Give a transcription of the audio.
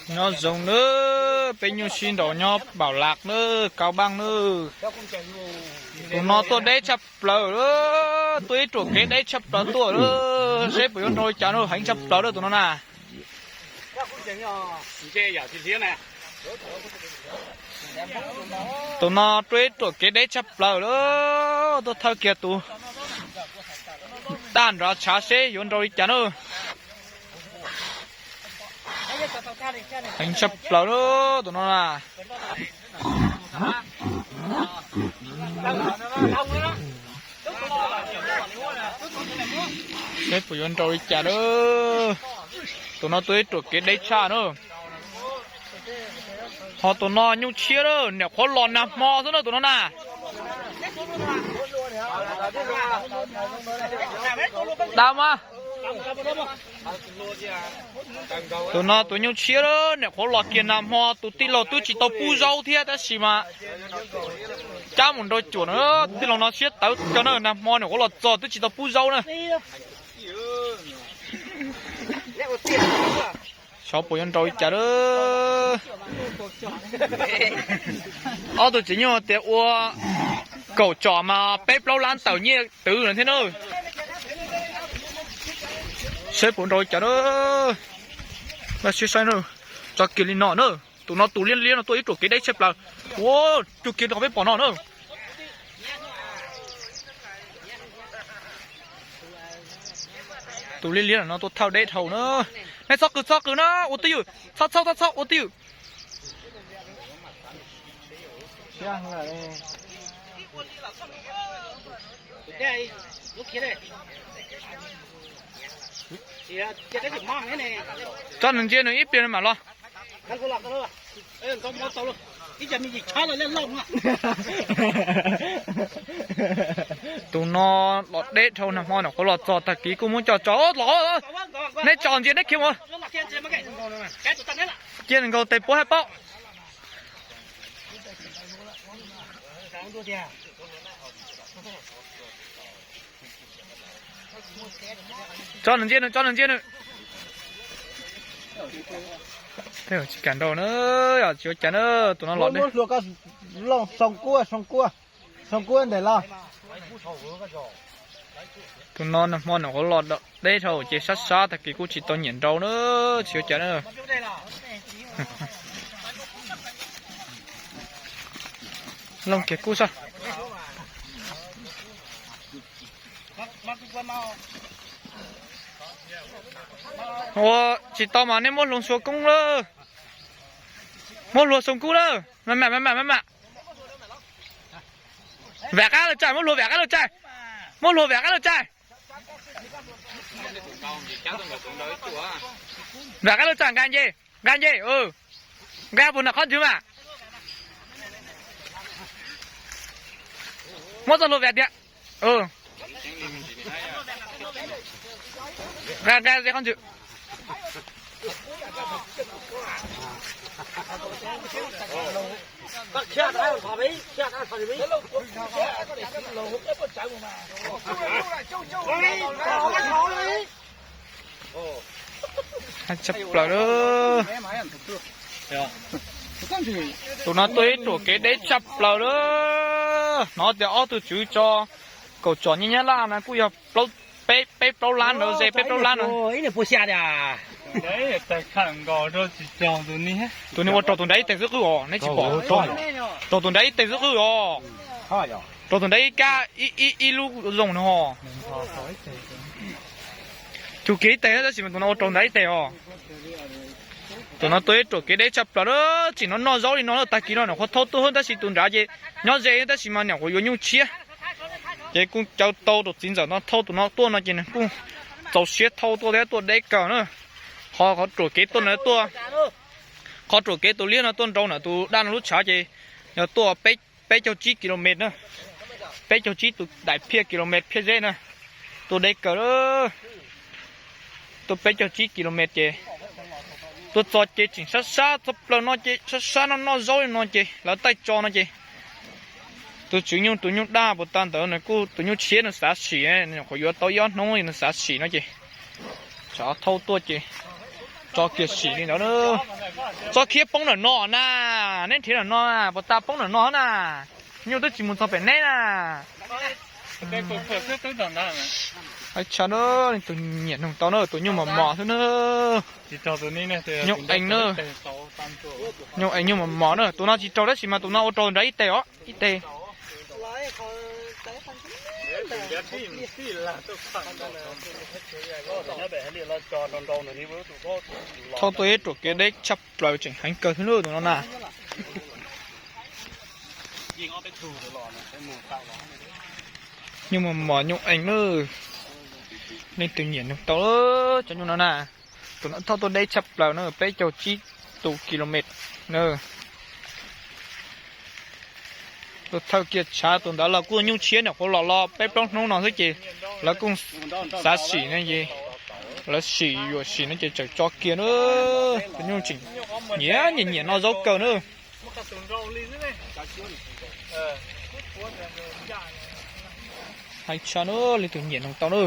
Nyob zoo na, peb nyuj sib nraus nyob Pam Lam na, Kab Npaaj na. Tus no tuaj deb tshaj plaws, tuaj ib ruam kev deb tshaj plaws tuaj, seb puas yuav nrau li cas na, heev tshaj plaws na tus no na. Tus no tuaj ib ruam kev deb tshaj plaws, tuaj thawj kiag tus tag nrho tshav seb yuav nrau li cas na. Heev tshaj plaws na tus no na. Seb puas yuav nrau li cas na. Tus no tuaj ib ruam kev deb tshaj na. Ho tus no nyuj tshiab na, nyuam qhuav los nag hmo xwb na tus no na. Dam mas. Tus no tus nyuj tshiab na, nyuam qhuav los kiag nag hmo, tus tij laug twb tsis tau pub zaub thiab tab sis mas cab mus nrau cuam na, tij laug no siab tawv kawg na, nag hmo nyuam qhuav los txog twb tsis tau pub zaub na. Xyov puas yuav nrau li cas lawm. Ob tug txiv nyuj tias ua kaum tsom mas peb plaub lab tawm nyiaj twv no thiab na. Saib puas nrau li cas na. Laj siab saib na. Tso kiag li no na. Tus no tus liab liab no tuaj ib ruam kev deb tshaj plaws. Ua, cug kiag rau qhov peb pom no na. Tus liab liab no tuaj thawj deb dhau na. Nej txhob qw txhob qw na, ua twj ywm, txhob txhob txhob txhob ua twj ywm. Tso nws ntsia nws ib pliag nws mam los. Tus no los deb dhau, nag hmo nyuam qhuav los txog, tag kis kuj muab coj tso los. Nej tso ntsia neb khiav mus. Cia nkaus tes puab hab paub. Tso nws ntsia nws, tso nws ntsia nws. Tsis kam nrau na, yog tsis ua cas na, tus no los deb. Soo kub, soo kub, soo kub ntawm los. Tus no nag hmo nyuam qhuav los deb dhau ces sab sab tag kis kuj tsis tau nyiam nrau na, tsis ua cas na. Looj kiag kub xwb. Ua tsis tau mas nej muab hlua xua koob lawm. Muab hlua xoo kub lawm, mam mam mam mam mam. Vam qab lawm tsaij, muab hlua vam qab lawm tsaij. Muab hlua vam qab lawm tsaij. Vam qab lawm tsaij, nqa nce, nqa nce, nqa puas nram qhov ntswg mas. Muab txoj hlua vam tiag. Nqa nqa ze qhov ntswg. Tshaj plaws lawm. Tus no tuaj ib ruam kev deb tshaj plaws lawm. Hnov tias ob tug tswv tso kaum tsom nyiaj Nyab Laj na kuj yog peb plaub lab ntawd, ze peb plaub lab na. Tus niag ua raug tus nrad ib teg xwb qwj os, neb tsis pom? Raug tus nrad ib teg xwb qwj os. Raug tus nrad ib kab, ib lub zoo no. Cug kiag ib teg tab sis mas tus no ua raug nrad ib teg os. Tus no tuaj ib ruam kev deb tshaj plaws na, tseem noj noj zaub li no na, tag kis no nyuam qhuav thauj tuaj tab sis tus nrad ces nyob ze tab sis mas nyuam qhuav yuav nyuj tshiab. Ces kuj caw tau tus txiv ntxawm no thauj tus no tuaj no ces nws kuj txaus siab thauj tuaj thiab, tuaj deb kawg na. Qhov, qhov ruam kev tuaj no tuaj, qhov ruam kev tus liab no tuaj nrau ntawm tus daj no lub tshav ces yog tuaj peb caug tsib kilomet na. Peb caug tsib tus daim phiaj kilomet phiaj zeb na. Tuaj deb kawg, tuaj peb caug tsib kilomet ces tuaj txog ces tseem sab sab txog plaws no ces sab sab no noj zaub li no ces lawv taij tso no ces tus tswv nyuj tus nyuj daj puas tag ntawd nws kuj tus nyuj tshiab nws xav sim, nyuam qhuav yuav tau ib ob hnub nws xav sim no ces tsam thauj tuaj ces Tso kiag sim li ntawd na. Txhob khiav poob ntawm no na. Neb nrhiav ntawm no, puas tas poob ntawm no na. Nyuj twb tsis mus txog pem neb na. Hais tshaj na, leej twg nyiam nug tau na, tus nyuj mos mos xwb na. Nyuj ees na. Nyuj ees nyuj mos mos na, tus no tsis raug tab sis mas tus no ua rau nrad ib teg os, ib teg. Thauj tuaj ib ruam kev deb tshaj plaws tseem heev kawg xwb na tus no na. Nyuj mos mos nyuj ees na. Leej twg nyiam nug tau cov nyuj no na. Tus no thauj tuaj deb tshaj plaws na, peb caug tsib tus kilomev na. Tuaj thawj kiag tshav tus ntawd los kuj nyuj tshiab nyuam qhuav los los peb plaub hnub no xwb ces lawv kuj xav sim no ces lawv sim yuam sim no ces tseem tso kiag na. Tus nyuj tseem nyiam nyiam nyiam no zaub kawg na. Hais tshaj na, leej twg nyiam nug tau na.